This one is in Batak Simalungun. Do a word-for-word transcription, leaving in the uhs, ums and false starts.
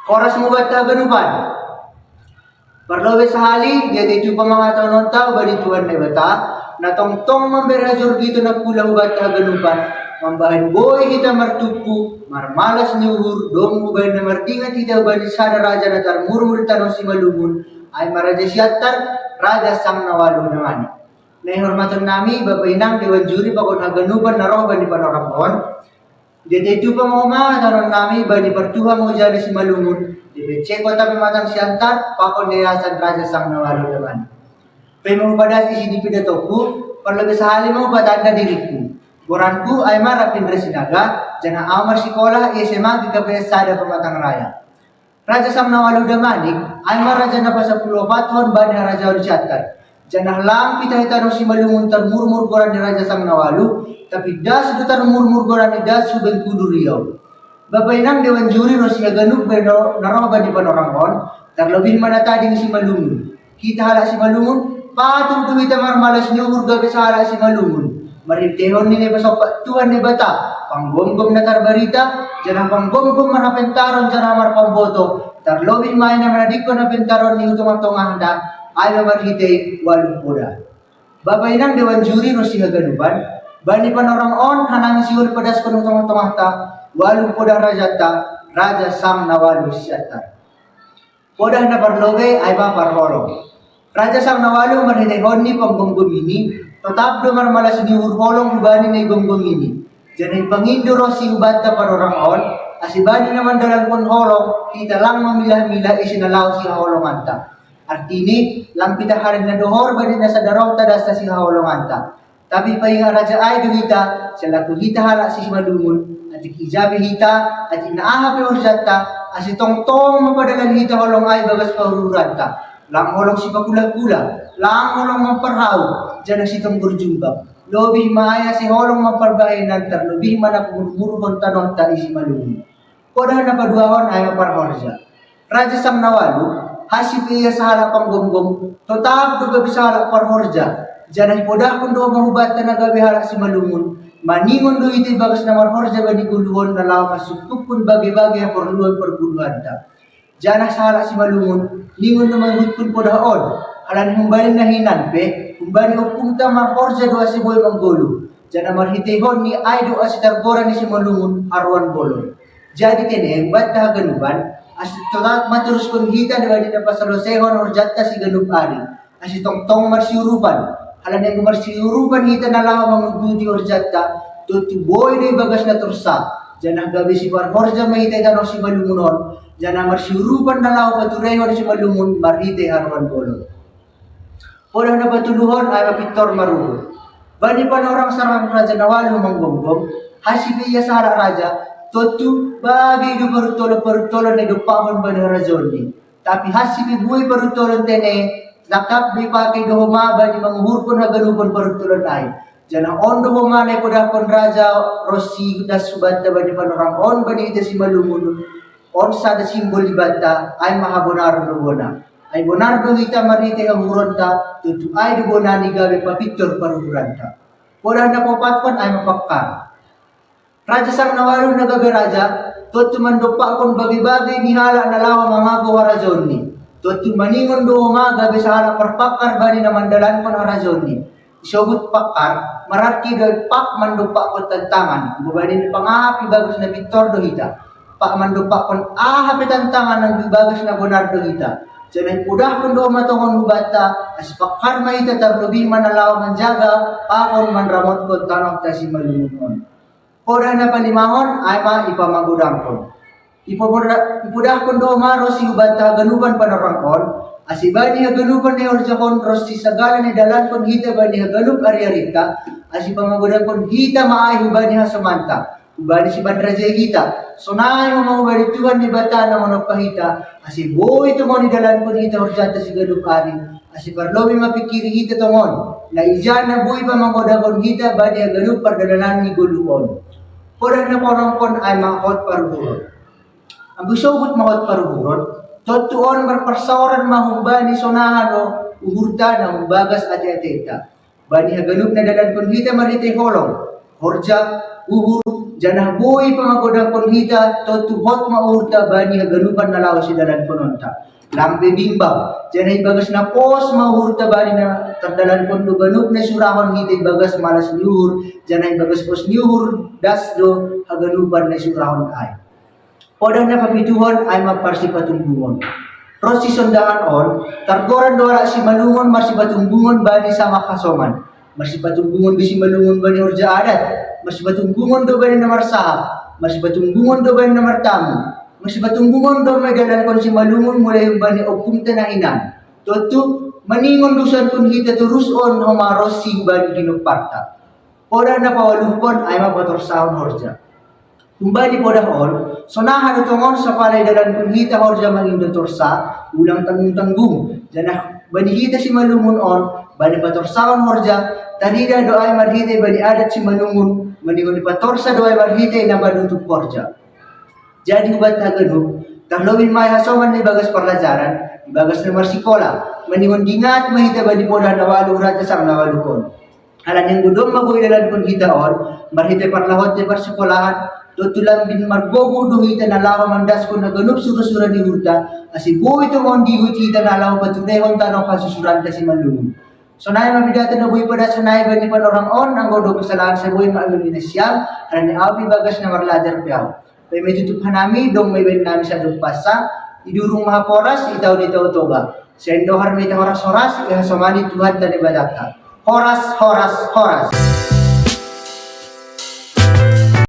Horas mo ubat haganupan. Parlobe sahali, diatei tu pamangataononta bani Tuhan Naibata, na tongtong mambere hajorgi tu nakula ubat haganupan, mambahen boi hita martumpu, marmalas ni uhur, domu bani na mardingat hita bani sada raja na tarmurmur tano Simalungun, ai ma raja Siantar, raja Sang Nawalu Damanik. Na ihormaton nami, bapa inang dewan juri pakon haganupan na roh bani panorang on, Diatei tu pamangataonon nami bani partuha mo jana Simalungun, di peceko tapi matang Siantar, pakon di yasan raja Sang Nawalu Damanik. Pe mo padas isi di pidatoku, parlobe sahali mo patanda diriku. Goranku ai ma Rapindra Sinaga, jana au marsikola S M A di K P S sada Pamatang Raya. Raja Sang Nawalu Damanik, ai ma raja na pasapuluh opat hon bani harajaon Siantar. Jana lang pita hita no Simalungun tarmurmur goran ni raja Sang Nawalu, tapi das do tarmurmur goran ni das hu Bengkulu Riau. Bapa inang dewan juri no si haganup beno na roh bani panorang on, tarlobih ma na tading Simalungun. Hita halak Simalungun, patut do hita marmalas ni uhur gabe sahalak Simalungun. Marhiteihon ni na pasompa Tuhan Naibata, panggomgom na tarbarita, jana panggomgom marhapentaron jana marpamboto, tarlobih ma ai na manadingkon hapentaron ni hu tongah-tongahta, ai ma marhitei waluh podah. Bapa inang dewan juri no si haganupan, bani panorang on hanami sihol padaskon hu tongah-tongahta, waluh podah rajanta, raja Sang Nawalu Siantar. Podah na parlobe ai ma parholong. Raja Sang Nawalu marhiteihon ni panggomgom ini, totap do marmalas ni uhur holong hu bani na igomgom ini. Jana ipangindo ro si ubanta panorang on, asi bani na mandalankon holong, hita lang mamilah-milah isi na laho sihaholonganta. Artini, lang pita halak na dohor bani na sada roh tadasta sihaholonganta. Tapi paingat raja ai do hita, selaku hita halak Simalungun, atik ija pe hita, atik na aha pe horjanta, asi tongtong ma padalan hita holong ai bagas paruhuranta. Lang holong sipakula-kula, lang holong mamparhau, jana sitonggor jumbang. Lobih ma ai asi holong mamparbahenan tarlobih ma na pamurmurhon tanohta i Simalungun. Podah na paduahon ai ma parhorja. Raja Sang Nawalu, asi pe ia sahalak panggomgom, totap do gabe sahalak parhorja. Jana ipodahkon do ma hubanta na gabe halak Simalungun, maningon do hita i bagas na marhorja bani goluhon na laho masungkuphon bage-bage haporluhon pargoluhanta. Jana sahalak Simalungun, ningon do mangihuthon podah on, halani humbani na hinan pe, humbani ompungta marhorja do asi boi manggoluh. Jana marhiteihon ni ai do asi targoran ni Simalungun haruan bolon. Jadi tene, banta haganupan, asi totap ma teruskon hita na bani na pasaloseihon horjanta siganup ari, asi tongtong marsiurupan. Halani anggo marsiurupan hita na laho mangunjuti horjanta, tontu boi do i bagas na torsa. Jana gabe siparhorja ma hita i tano Simalungun on, jana marsiurupan na laho patureihon Simalungun marhitei haruan bolon. Podah na patoluhon ai ma pintor maruhur. Bani panorang Sang Raja Nawalu manggomgom, asi pe ia sahalak raja, tontu bage do paruntolon-paruntolon na idompakhon bani harajaonni. Tapi asi pe boi paruntolon tene, tangkap do ipake do homa bani manguhurkon haganupan paruntolon ai. Jana on do homa na ipodahkon raja ro si das hubanta bani panorang on bani hita Simalungun, on sada simbol di banta, ai ma habonaron do bona. Ai bonar do hita marhitei hahuronta, tontu ai do bona ni gabe papintor paruhuranta. Podah na paopathon ai ma pakkar. Raja Sang Nawalu na gabe raja, tontu mandompakhon bage-bage ni halak na laho mangago harajaonni. Tontu maningon do homa gabe sahalak parpakkar bani na mandalankon harajaonni. Isobut pakkar, mararti do pak mandompakhon tantangan, bobani na pangapi bagas na pintor do hita. Pak mandompakhon aha pe tantangan anggo i bagas na bonar do hita. Jana ipodahkon do ma tongon hubanta, asi pakkar ma hita tarlobih ma na laho manjaga, pakon manramotkon tanohta Simalungun on. Podah na palimahon, ai ma ipamagodangkon. Ipoda-, ipodahkon do ma ro si hubanta haganupan panorang on, asi bani haganupan na ihorjahon ro si sagala na idalankon hita bani haganup ari-arinta, asi pamagodangkon hita ma ai hubani hasomanta, hubani sipanrajai hita, sonai ma hubani Tuhan Debata na manompa hita, asi boi tongon idalankon hita horjanta siganup ari, asi parlobei mapingkiri hita tongon, na ija na boi pamagodangkon hita bani haganup pardalanan ni goluh on. Podah na paonomhon ai ma hot paruhuron. Anggo isobut ma hot paruhuron, tontu on marparsaoran ma humbani sonaha do uhurta na humbagas ate-ateta. Bani haganup na idalankon hita marhitei holong. horja, uhur, janah boi pangagodangkon hita tontu hot ma uhurta bani haganupan na laho sidalankon onta. Lam pe bimbang, janah ibagas na pos ma uhurta bani na tardalankon do ganup na isurahon hita ibagas malas ni uhur, janah ibagas pos ni uhur das do haganupan na isurahon ai. Poda na kapituhon ai ma parsipatumbungon. Ros sisondangan on, targoran do halak Simalungun marsipatumbungon bani samak hasoman. Marsipatumbungon do Simalungun bani horja adat, marsipatumbungon do bani na marsahap, marsipatumbungon do bani na martamu, marsipatumbungon do ma idalankon Simalungun mulai humbani ompungta na hinan. Tontu, maningon do usahonkon hita torus on homa ros si bani ginomparta. Poda na paualuhon ai ma patorsahon horja. Humbani poda on, sonaha do tongon sapala idalankon hita horja mangindo torsa, ulang tanggung-tanggung, janah bani hita Simalungun on, bani patorsahon horja, tarida do ai marhite bani adat Simalungun, maningon ipatorsa do ai marhite na manutup horja. Jadi hubat haganup, tarlobih ma ai hasoman na ibagas parlajaran, ibagas na marsikola, maningon dingat ma hita bani poda na ualuh raja sang na ualuhon. Alani anggo domma boi idalankon hita on, marhite parlahonta parsikolahan, tontu lambin margogo do hita na laho mandaskon haganup sura-sura ni uhurta, ase boi tongon diihut hita na laho paturehon tano hasusuranta Simalungun. Sonai ma pidata na boi padasahon ai bani panorang on, anggo adong kesalahan sai boi maklumi nasiam, alani au pe ibagas na marlajar pe au. Paima itutup hanami, domma ibaen nami sadok pasa, idurung ma haporas, itaon ita Toba. Sai andohar ma hita horas-horas, ihasomani Tuhanta Debatanta. Horas, horas, horas.